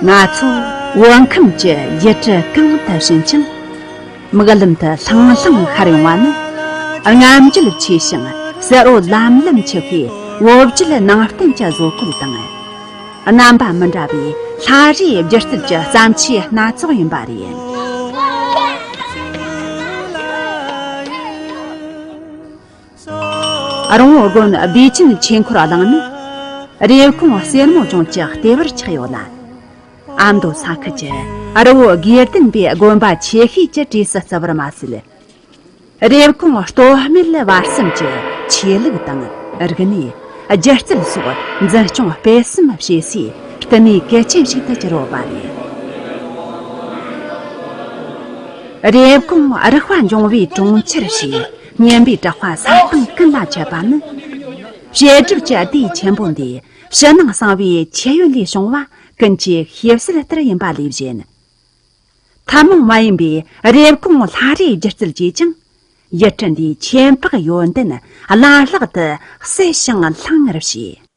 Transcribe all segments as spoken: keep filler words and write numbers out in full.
ང་ཚོ་བོད་ཁམས་ཀྱི་ཡུལ་གྲུ་གང་དུ་ཕྱིན་ཀྱང་། མིག་ལམ་དུ་ལྷང་ལྷང་ཤར་ཡོང་བ་ནི། རྔམ་བརྗིད་ཆེ་ཞིང་གསལ་བོ་ལམ་ལམ་ཆགས་པའི་བོད་བརྒྱུད་ནང་བསྟན་གྱི་བཟོ་བཀོད་དང་། རྣམ་པ་མི་འདྲ་བའི་ལྷ་རིས་སྒྱུ་རྩལ་གྱི་བརྩམས་ཆོས་སྣ་ཚོགས་ཡིན་པ་རེད། རོང་བོ་དགོན་བདེ་ཆེན་ཆོས་འཁོར་གླིང་ནི། རེབ་གོང་སེར་མོ་ལྗོངས་ཀྱི་ལྟེ་བར་ཆགས་ཡོད་ལ། ཨ་མདོ་ས་ཁུལ་གྱི་རི་བོ་དགེ་ལྡན་པའི་དགོན་པ་ཆེ་ཤོས་ཀྱི་གྲས་སུ་བརྩི་བར་མ་ཟད། རེབ་གོང་སྟོད་སྨད་བར་གསུམ་གྱི་ཆོས་ལུགས་དང་རིག་གནས། སྒྱུ་རྩལ་སོགས་འཛིན་སྐྱོང་སྤེལ་གསུམ་བྱེད་སའི་བསྟི་གནས་གལ་ཆེན་ཞིག་ཏུ་གྱུར་ཡོད་པ་རེད། རེབ་གོང་རིག་པ་འབྱུང་བའི་གྲོང་ཁྱེར་ཞེས་སྙན་པའི་གྲགས་པ་ས་སྟེང་ཀུན་ལ་ཁྱབ་པ་ནི། བཤད་སྒྲུབ་ཀྱི་སྡེ་ཆེན་པོ་འདིའི་ཕྱི་ནང་གསང་བའི་ཁྱད་ཡོན་ལས་བྱུང་བ་ཀུན་གྱིས་ཤེས་གསལ་ལྟར་ཡིན་པ་ལས་གཞན། ཐུན་མོང་མ་ཡིན་པའི་རེབ་གོང་ལྷ་རིས་སྒྱུ་རྩལ་གྱིས་ཀྱང་། ཡུལ་གྲུ་འདིའི་ཁྱད་འཕགས་ཡོན་ཏན་བླ་ལྷག་ཏུ་གསལ་ཞིང་ལྷང་ངེར་བྱས།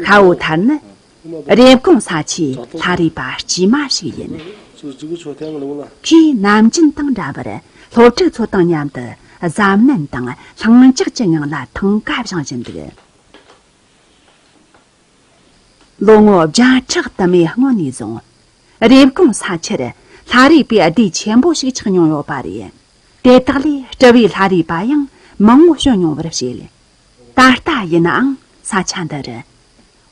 ཤ་བོ་ཐར་ནི། རེབ་གོང་ས་ཆའི་ལྷ་རིས་པ་དཀྱུས་མ་ཞིག་ཡིན། ཁོས་ནམ་རྒྱུན་དང་འདྲ་བར་སློབ་ཕྲུག་ཚོ་དང་མཉམ་དུ་གཟབ་ནན་དང་ལྷིང་འཇགས་ཀྱི་ངང་ལ་ཐང་ག་བཞེངས་བཞིན་འདུག། ལོ་ངོ་བརྒྱ་ཕྲག་དུ་མའི་སྔོན་ནས་བཟུང་། རེབ་གོང་ས་ཆར་ལྷ་རིས་པའི་སྡེ་ཆེན་པོ་ཞིག་ཆགས་མྱོང་ཡོད་པ་རེད། དེ་དག་ལས་སྤྲུལ་པའི་ལྷ་རིས་པ་ཡང་མང་བོ་བྱོན་མྱོང་བར་བཤད། ད་ལྟ་ཡིན་ནའང་ས་ཆ་འདིར།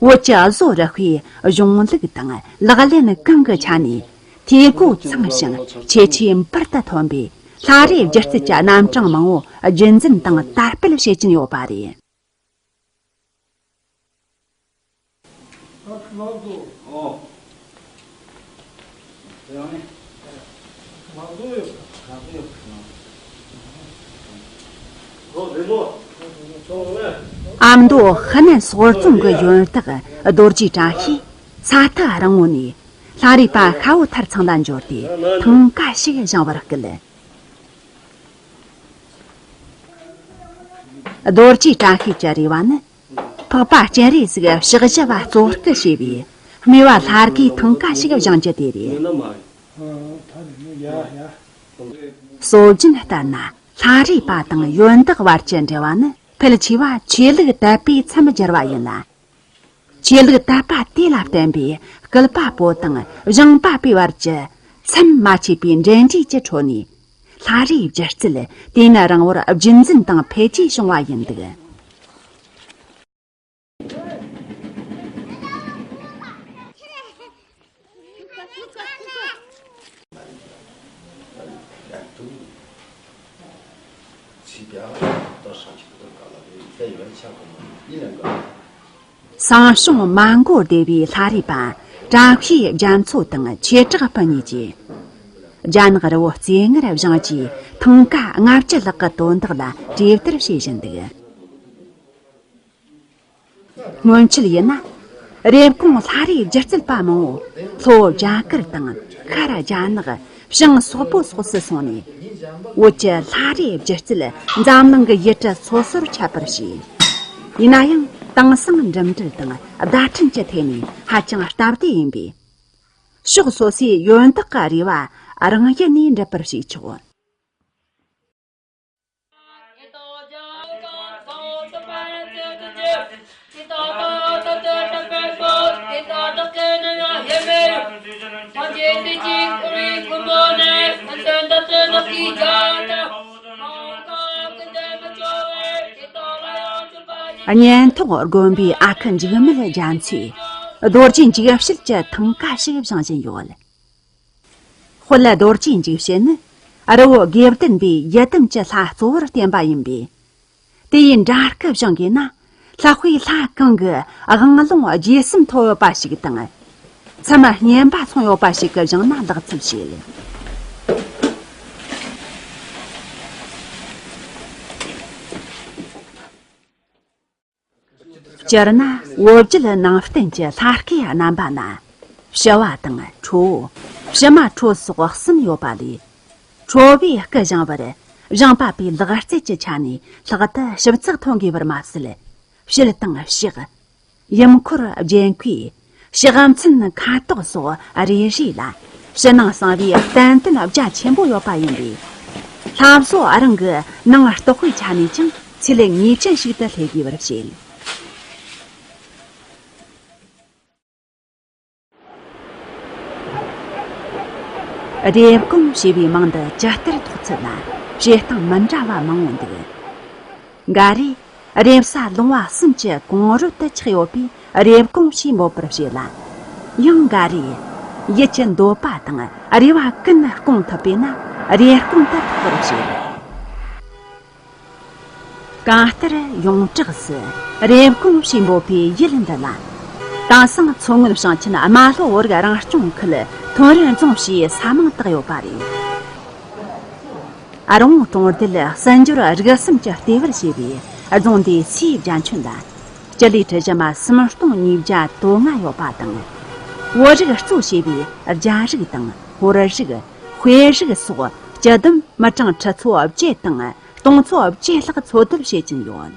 བོད་ཀྱི་བཟོ་རིག་པའི་གཞུང་ལུགས་དང་ལག་ལེན་གང་གི་ཆ་ནས་འཐུས་སྒོ་ཚང་ཞིང་ཁྱད་ཆོས་འབུར་དུ་ཐོན་པའི་ལྷ་རིས་སྒྱུ་རྩལ་གྱི་རྣམ་གྲངས་མང་བོ་རྒྱུན་འཛིན་དང་དར་སྤེལ་བྱེད་ཀྱིན་ཡོད་པ་རེད། ཨ་མདོ་ཧི་ནན་སོག་རྫོང་གི་ཡོན་བདག་རྡོ་རྗེ་བཀྲ་ཤིས་ས་ཐག་རིང་བོ་ནས་ལྷ་རིས་པ་ཤ་བོ་ཐར་ཚང་ལ་འབྱོར་ཏེ་ཐང་ག་ཞིག་བཞེངས་པར་སྐུལ། རྡོ་རྗེ་བཀྲ་ཤིས་ཀྱི་རེ་བ་ནི། འཕགས་པ་སྤྱན་རས་གཟིགས་ཕྱག་བཞི་པ་གཙོ་སྐུ་བྱས་པའི་སྨེ་བ་ལྷ་དགུའི་ཐང་ག་ཞིག་བཞེངས་རྒྱུ་དེ་རེད། སྲོལ་རྒྱུན་ལྟར་ན་ལྷ་རིས་པ་དང་ཡོན་བདག་བར་གྱི་འབྲེལ་བ་ནི་ཕལ་ཆེ་བ་ཆོས་ལུགས་དད་པས་མཚམས་སྦྱར་བ་ཡིན་ལ། ཆོས་ལུགས་དད་པ་དེ་ལ་བརྟེན་པའི་སྐུལ་པ་པོ་དང་བཞེངས་པ་པོའི་བར་གྱི་མཚམས་མ་ཆད་པའི་འབྲེལ་འདྲིས་ཀྱི་ཁྲོད་ནས་ལྷ་རིས་སྒྱུ་རྩལ་དུས་ཡུན་རིང་བོར་རྒྱུན་འཛིན་དང་འཕེལ་རྒྱས་བྱུང་བ་ཡིན་འདུག། སང་ཞུང་མ་འགོར་སྡེ་བའི་ལྷ་རིས་པ་བཀྲ་ཤིས་རྒྱ་མཚོ་དང་ཆོས་གྲགས་སྤུན་གཉིས་ཀྱིས། རྒྱ་ནག་རི་བོ་རྩེ་ལྔར་བཞེངས་རྒྱུའི་ཐང་ག་ལྔ་བཅུ་ལྷག་གི་དོན་དག་ལ་གྲོས་བསྡུར་བྱེད་བཞིན་འདུག། སྔོན་ཆད་ཡིན་ན། རེབ་གོང་ལྷ་རིས་སྒྱུ་རྩལ་པ་མང་བོ་ལྷོ་རྒྱ་གར་དང་ཤར་རྒྱ་ནག་བྱང་སོག་པོ་སོགས་སུ་སོང་ནས། བོད་ཀྱི་ལྷ་རིས་སྒྱུ་རྩལ་འཛམ་གླིང་གི་ཡུལ་གྲུ་སོ་སོར་ཁྱབ་པར་བྱས། ཡིན་ན་ཡང་དེང་སང་འགྲིམ་འགྲུལ་དང་བརྡ་འཕྲིན་གྱི་ཐད་ནས་ཧ་ཅང་སྟབས་བདེ་ཡིན་པས། ཕྱོགས་སོ་སོའི་ཡོན་བདག་གི་རེ་བ་རང་ཡུལ་ནས་འགྲུབ་པར་བྱས་ཆོག། གཉེན་ཐོག་དགོན་པའི་ཨ་ཁུ་འཇིགས་མེད་རྒྱ་མཚོས་རྡོ་རྗེ་འཇིགས་བྱེད་ཀྱི་ཐང་ག་ཞིག་བཞེངས་བཞིན་ཡོད། དཔལ་རྡོ་རྗེ་འཇིགས་བྱེད་ནི་རི་བོ་དགེ་ལྡན་པའི་ཡི་དམ་གྱི་ལྷ་གཙོ་བོར་བསྟེན་པ་ཡིན་པས། དེ་ཡི་འདྲ་སྐུ་བཞེངས་དགོས་ན་ལྷག་པའི་ལྷ་གང་གི་དབང་ལུང་རྗེས་གསུམ་ཐོབ་ཡོད་པ་ཞིག་དང་། མཚམས་བསྙེན་པ་སོང་ཡོད་པ་ཞིག་གི་བཞེངས་ན་ལེགས་ཚུལ་བཤད། སྤྱིར་ན་བོད་བརྒྱུད་ནང་བསྟན་གྱི་ལྷ་སྐལ་རྣམ་པ་ན། ཞི་བ་དང་ཁྲོ་བོ། ཕྱི་མ་ཁྲོ་སོགས་གསུམ་ཡོད་པ་ལས། ཁྲོ་བོའི་སྐུ་བཞེངས་པར་བཞེངས་པ་པོའི་ལག་རྩལ་གྱི་ཆ་ནས་ལྷག་ཏུ་ཞིབ་ཚགས་ཐོན་དགོས་པར་མ་ཟད། ཕྱིར་དང་ཕྱག་ཡུམ་འཁོར་རྒྱན་གོས། ཕྱག་མཚན་ཁ་དོག་སོགས་རེ་རེ་ལ་ཕྱི་ནང་གསང་བའི་བསྟན་དོན་རྒྱ་ཆེན་པོ་ཡོད་པ་ཡིན་པས། ལྷ་བཟོ་རང་གི་ནང་རྟོགས་པའི་ཆ་ནས་ཀྱང་ཚད་ངེས་ཅན་ཞིག་ཏུ་སླེབས་དགོས་པར་བཤད། རེབ་གོང་ཞེས་པའི་མིང་འདི་ཇི་ལྟར་ཐོགས་ཚུལ་ལ་བཤད་སྟངས་མི་འདྲ་བ་མང་བོ་འདུག་འགའ་རེས་རེབ་གཟའ་ལུང་བ་གསུམ་གྱི་གོང་རོལ་དུ་ཆགས་ཡོད་པས་རེབ་གོང་ཞེས་འབོད་པར་བྱེད་ལ། ཡང་འགའ་རེས་ཡུལ་གྱི་འདོད་པ་དང་རེ་བ་ཀུན་སྐོང་ཐུབ་པས་ན་རེབ་གོང་དུ་ཐོགས་པར་བྱེད། གང་ལྟར་ཡོངས་གྲགས་སུ་རེབ་གོང་ཞེས་འབོད་པའི་ཡུལ་འདི་ལ། དེང་སང་མཚོ་སྔོན་ཞིང་ཆེན་རྨ་ལྷོ་བོད་རིགས་རང་སྐྱོང་ཁུལ་ཐོན་རི་རྫོང་ཞེས་ས་མིང་བཏགས་ཡོད་པ་རེད། རོང་གྲོང་རྡལ་གསར་འབྱོར་རིག་གསུམ་གྱི་ལྟེ་བར་བྱས་པའི་རྫོང་འདིའི་སའི་རྒྱ་ཁྱོན་ལ་སྤྱི་ལེ་ཁྲི་བཞི་མ་སུམ་སྟོང་ཉིས་བརྒྱ་དོན་ལྔ་ཡོད་པ་དང་། བོད་རིགས་གཙོ་བྱས་པའི་རྒྱ་རིགས་དང་ཧོར་རིགས། དཔེ་རིགས་སོགས་སྤྱི་བསྡོམས་མི་གྲངས་ཁྲི་ཚོ་བརྒྱད་དང་སྟོང་ཚོ་བརྒྱད་ལྷག་འཚོ་སྡོད་བྱེད་ཀྱིན་ཡོད།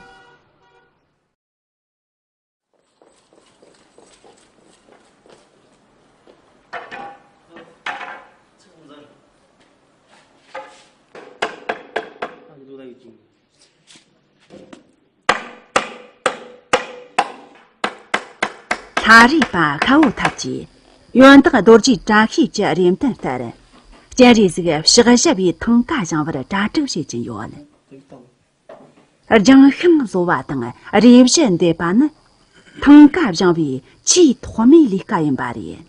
ལྷ་རིས་པ་ཤ་བོ་ཐར་གྱིས་ཡོན་བདག་རྡོ་རྗེ་བཀྲ་ཤིས་ཀྱི་རེ་འདུན་ལྟར། སྤྱན་རས་གཟིགས་ཕྱག་བཞི་པའི་ཐང་ཀ་བཞེངས་པར་གྲ་སྒྲིག་བྱེད་ཀྱིན་ཡོད། ལྗང་ཤིང་བཟོ་བ་དང་རས་གཞི་འདེབས་པ་ནི་ཐང་ཀ་བཞེངས་པའི་ཆེས་ཐོག་མའི་ལས་ཀ་ཡིན་པ་རེད།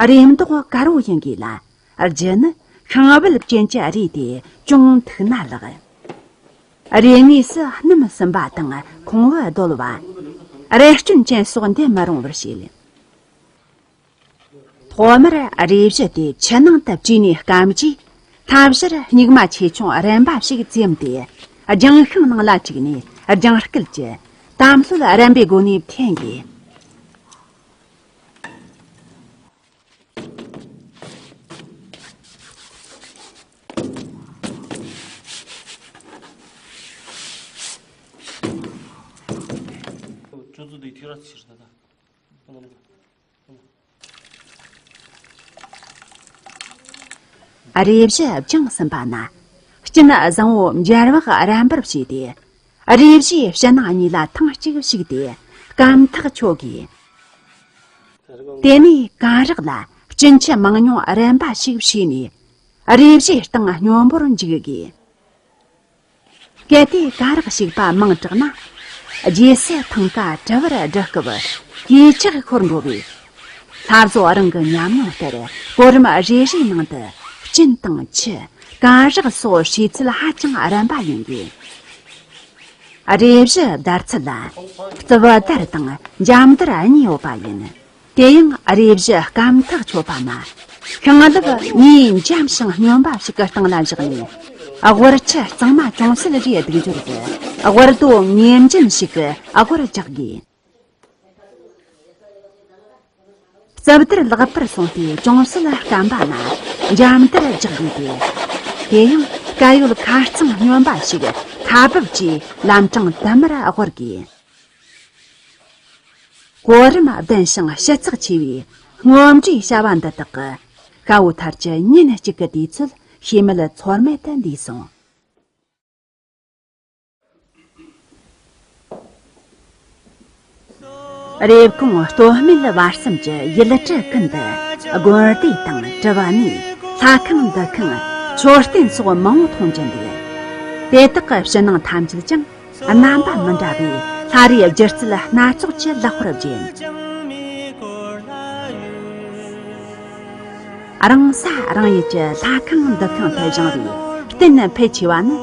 རས་མདོག་དཀར་བོ་ཡིན་དགོས་ལ། རྒྱུ་ནི་ཤིང་བལ་ཅན་གྱི་རས་དེ་ཅུང་མཐུག་ན་ལེགས། རས་ངོས་སུ་སྣུམ་ཟིན་པ་དང་ཁུང་བུ་རྡོལ་བ། རས་སྐྱོན་ཅན་སོགས་འདེབས་མི་རུང་བར་བྱེད། ཐོག་མར་རས་གཞི་དེ་ཆུ་ནང་དུ་བཀྲུས་ནས་སྐམ་རྗེས། མཐའ་བཞིར་སྨྱུག་མ་ཆེ་ཆུང་རན་པ་ཞིག་བཙེམས་ཏེ། ལྗང་ཤིང་ནང་ལ་བཅུག་ནས་ལྗང་སྐུད་ཀྱི་དམ་ལྷོད་རན་པའི་སྒོ་ནས་འཐེན་དགོས། རས་གཞི་བཅིངས་ཟིན་པ་ན། སྐྱིན་བཟང་བོ་འབྱར་བག་རན་པར་བྱས་ཏེ། རས་གཞིའི་ཕྱི་ནང་གཉིས་ལ་ཐེངས་གཅིག་བྱུགས་ཏེ་སྐམ་ཐག་ཆོད་དགོས། དེ་ནས་གན་རག་ལ་སྐྱིན་ཆུ་མང་ཉུང་རན་པ་ཞིག་བྱས་ནས། རས་གཞིའི་སྟེང་སྙོམས་པོར་འཇུག་དགོས། གལ་ཏེ་གན་རག་ཞིག་པ་མང་དྲགས་ན། རྗེས་སུ་ཐང་ཀ་གྲུ་བར་སྒྲིལ་སྐབས་གོས་ཆག་ཤོར་འགྲོ་བས། ལྷ་བཟོ་རང་གི་ཉམས་མྱོང་ལྟར་གོ་རིམ་རེ་རེའི་ནང་དུ་སྐྱིན་དང་ཆུ། གན་རག་སོགས་བྱེད་ཚུལ་ཧ་ཅང་རན་པ་ཡིན་དགོས། རས་གཞི་བརྡར་ཚུལ་ལ་རྩིབས་བརྡར་དང་འཇམ་བརྡར་གཉིས་ཡོད་པ་ཡིན། དེ་ཡང་རས་གཞི་སྐམ་ཐག་ཆོད་པ་ན། ཤིང་ལེབ་ངོས་འཇམ་ཞིང་སྙོམས་པ་ཞིག་གི་སྟེང་ལ་བཞག་ནས། སྒོར་ཆུ་གཙང་མ་ཅུང་ཟད་རེ་བདུག་སྦྱོར་གྱིས་སྒོར་རྡོ་ངོས་འཛིན་ཞིག་གི་སྒོར་རྒྱག་དགོས། རྩིབས་བརྡར་ལེགས་པར་སོང་སྟེ་ཅུང་ཟད་སྐམ་པ་ན་འཇམ་བརྡར་རྒྱག་དགོས་ཏེ། དེ་ཡང་སྐལ་ཡོད་ཁ་རྩང་སྙོམས་པ་ཞིག་ཁ་སྦུབ་ཀྱིས་ལམ་གྲངས་དུ་མར་སྒོར་དགོས། གོ་རིམ་ལྡན་ཞིང་ཞིབ་ཚགས་ཆེ་བའི་སྔོན་འགྲོའི་བྱ་བ་འདི་དག་གིས་ཤ་བོ་ཐར་གྱི་ཉིན་གཅིག་གི་དུས་ཚོད་ཤེས་མེད་ཚོར་མེད་དུ་འདས་སོང་། རེབ་གོང་སྟོད་སྨད་བར་གསུམ་གྱི་ཡུལ་གྲུ་ཀུན་ཏུ་དགོན་སྡེ་དང་གྲུ་བ་ནས་ལྷ་ཁང་འདུ་ཁང་མཆོད་རྟེན་སོགས་མང་བོ་མཐོང་རྒྱུ་འདུག་དེ་དག་གི་ཕྱི་ནང་ཐམས་ཅད་ཀྱང་རྣམ་པ་མི་འདྲ་བའི་ལྷ་རིས་སྒྱུ་རྩལ་སྣ་ཚོགས་ཀྱིས་ལེགས་པར་བརྒྱན། རང་ས་རང་ཡུལ་གྱི་ལྷ་ཁང་འདུ་ཁང་དུ་བཞེངས་པའི་རྟེན་ཕལ་ཆེ་བ་ནི་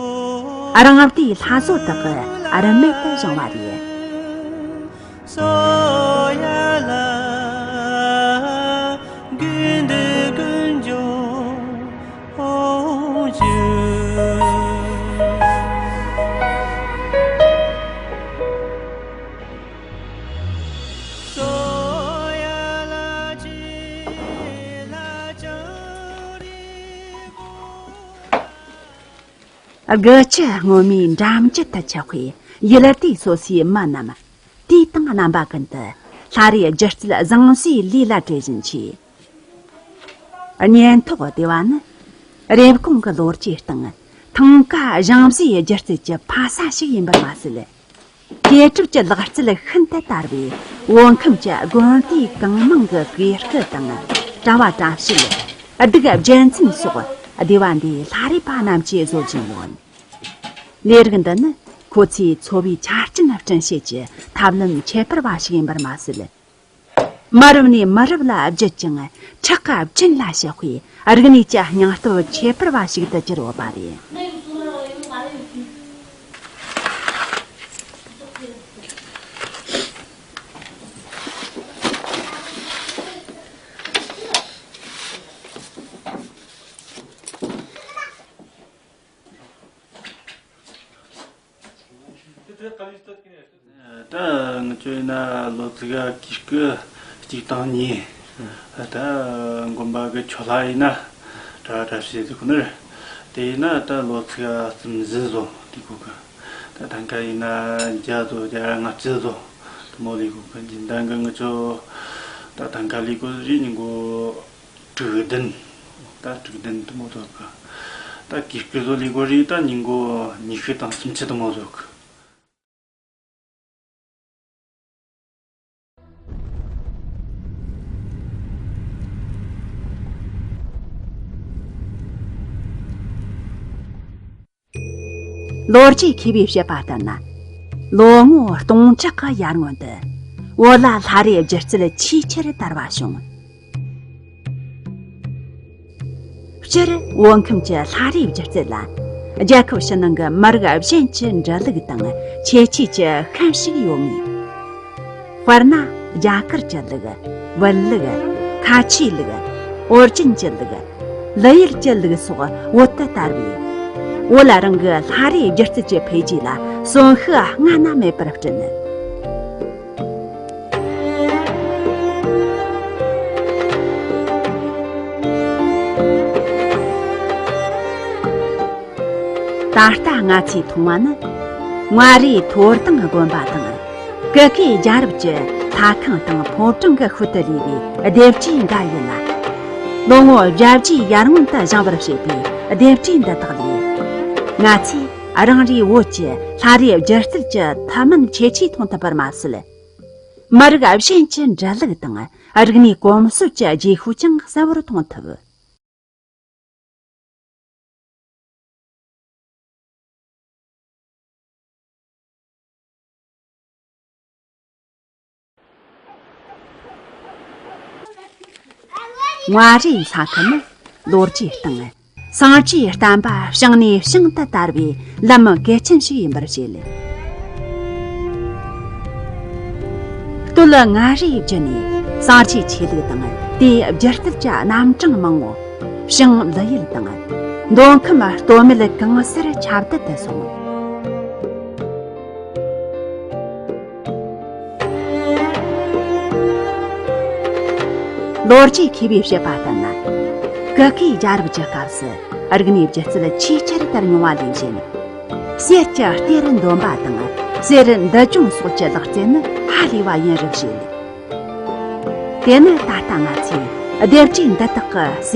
རང་སྡེའི་ལྷ་བཟོ་དག་གིས་རིན་མེད་དུ་བཞེངས་པ་རེད། དགུ་བཅུ་སྔོན་མའི་འགྲམ་རྒྱུད་དུ་ཆགས་པའི་ཡུལ་སྡེ་སོ་སོའི་མི་རྣམས་དུས་དང་རྣམ་པ་ཀུན་ཏུ་ལྷ་རིས་སྒྱུ་རྩལ་བཟང་བཟོའི་ལས་ལ་བྲེལ་བཞིན་མཆིས། གཉེན་ཐོག་སྡེ་བ་ནི་རེབ་གོང་གི་ལོ་རྒྱུས་སྟེང་ཐང་ག་ཞིང་བཟོའི་སྒྱུ་རྩལ་གྱི་ཕ་ས་ཞིག་ཡིན་པར་མ་ཟད། དེ་གྲུབ་ཀྱི་ལག་རྩལ་ཤིན་ཏུ་དར་བས། བོད་ཁམས་ཀྱི་དགོན་སྡེ་གང་མང་གི་གོས་སྐུ་དང་གྲྭ་བ་གྲྭ་བཤད། གདུགས་རྒྱལ་མཚན་སོགས་སྡེ་བ་འདིའི་ལྷ་རིས་པ་རྣམས་ཀྱིས་བཟོ་བཞིན་ཡོད། ལས་རིགས་འདི་ནི་ཁོ་ཚོའི་འཚོ་བའི་ཆ་རྐྱེན་སྐྲུན་བྱེད་ཀྱི་ཐབས་ལམ་ཁྱད་པར་བ་ཞིག་ཡིན་པར་མ་ཟད། མི་རབས་ནས་མི་རབས་ལ་བརྒྱུད་ཅིང་ཁྲག་གི་བཅུད་ལ་བཞག་པའི་རིག་གནས་ཀྱི་སྙིང་སྟོབས་ཁྱད་པར་བ་ཞིག་ཏུ་གྱུར་ཡོད་པ་རེད། ད་ང་ཚོ་ཡིན་ན་ལོ་ཚིགས་གི་གུས་སྐུ་གཅིག་དང་གཉིས། ད་དགོན་པ་གི་ཆོས་ལྷ་ཡིན་ན་གྲྭ་བ་གྲྭ་བཤད་ཟེར་གོ་ནི་རེད། དེ་ཡིན་ན་ད་ལོ་ཚིགས་གསུམ་བཞི་བཟོ་དེ་གོ་གི། ད་ཐང་ཀ་ཡིན་ན་བརྒྱ་བཟོ་བརྒྱ་ལྔ་བཅུ་བཟོ་དེ་མོ་ལས་གོ་གི། འཇིན་ལྡན་གི་ང་ཚོ་ད་ཐང་ཀ་ལས་གོ་རེ་ཉིན་གོ་དྲུག་བདུན། ད་དྲུག་བདུན་དེ་མོ་ཐོབ་གི། ད་གུས་སྐུ་བཟོ་ལས་གོ་རེ་ད་ཉིན་གོ་ཉི་ཤུ་དང་སུམ་ཅུ་དེ་མོ་བཟོ་གི། ལོ་རྒྱུས་མཁས་པས་བཤད་པ་ལྟར་ན། ལོ་ངོ་སྟོང་ཕྲག་གི་ཡར་སྔོན་དུ་བོད་ལ་ལྷ་རིས་སྒྱུ་རྩལ་ཆེས་ཆེར་དར་བ་བྱུང་། སྤྱིར་བོད་ཁམས་ཀྱི་ལྷ་རིས་སྒྱུ་རྩལ་ལ་རྒྱལ་ཁབ་ཕྱི་ནང་གི་མི་རིགས་གཞན་གྱི་འབྲུ་ལུགས་དང་ཁྱད་ཆོས་ཀྱི་ཤན་ཞིག་ཡོད་ངེས། དཔེར་ན། རྒྱ་གར་གྱི་ལུགས། བལ་ལུགས། ཁ་ཆེའི་ལུགས། ཨོ་རྒྱན་གྱི་ལུགས། ལི་ཡུལ་གྱི་ལུགས་སོགས་བོད་དུ་དར་བས། བོད་ལ་རང་གི་ལྷ་རིས་སྒྱུ་རྩལ་གྱི་འཕེལ་རྒྱས་ལ་གསོན་ཤུགས་སྔ་ན་མེད་པར་བསྐྲུན། ད་ལྟ་ང་ཚོས་མཐོང་བ་ནི། མངའ་རིས་མཐོ་སྒང་དགོན་པ་དང་། ཀི་ཀའི་རྒྱལ་རབས་ཀྱི་ལྷ་ཁང་དང་ཕོ་བྲང་གི་ཤུལ་དུ་ལུས་པའི་ལྡེབས་བྲིས་འགའ་ཡིན་ལ། ལོ་ངོ་བརྒྱད་ཅུའི་ཡར་སྔོན་དུ་བཞེངས་པར་བྱས་པའི་ལྡེབས་བྲིས་འདི་དག་ལས། ང་ཚོས་རང་རེའི་བོད་ཀྱི་ལྷ་རིས་སྒྱུ་རྩལ་གྱི་ཐུན་མིན་ཁྱད་ཆོས་མཐོང་ཐུབ་པར་མ་ཟད། མི་རིགས་གཞན་གྱི་འབྲུ་ལུགས་དང་རིག་གནས་གོམས་སྲོལ་གྱི་རྗེས་ཤུལ་ཀྱང་གསལ་བོར་མཐོང་ཐུབ། མངའ་རིས་ས་ཁུལ་ནི་ལོ་རྒྱུས་སྟེང་སངས་རྒྱས་བསྟན་པ་བྱང་ནས་བྱང་དུ་དར་བའི་ལམ་གལ་ཆེན་ཞིག་ཡིན་པར་བཤད། སྟོད་མངའ་རིས་བརྒྱུད་ནས་སངས་རྒྱས་ཆོས་ལུགས་དང་དེའི་སྒྱུ་རྩལ་གྱི་རྣམ་གྲངས་མང་བོ། བྱང་ལི་ཡུལ་དང་། མདོ་ཁམས་སྟོད་སྨད་གང་སར་ཁྱབ་གདལ་དུ་སོང་། ལོ་རྒྱུས་མཁས་པས་བཤད་པ་ལྟར་ན། ཀི་ཀའི་རྒྱལ་རབས་ཀྱི་སྐབས་སུ་རིག་གནས་སྒྱུ་རྩལ་ཆེས་ཆེར་དར་མྱོང་བ་ལས་གཞན། གསེར་གྱི་གཏེར་འདོན་པ་དང་གསེར་མདུད་ཅོང་སོགས་ཀྱི་ལག་རྩལ་ནི་ཧ་ལས་པ་ཡིན་རབས་བཤད། དེ་ནི་ད་ལྟ་ང་ཚོས་ལྡེབས་བྲིས་འདི་དག་གི་གསེར།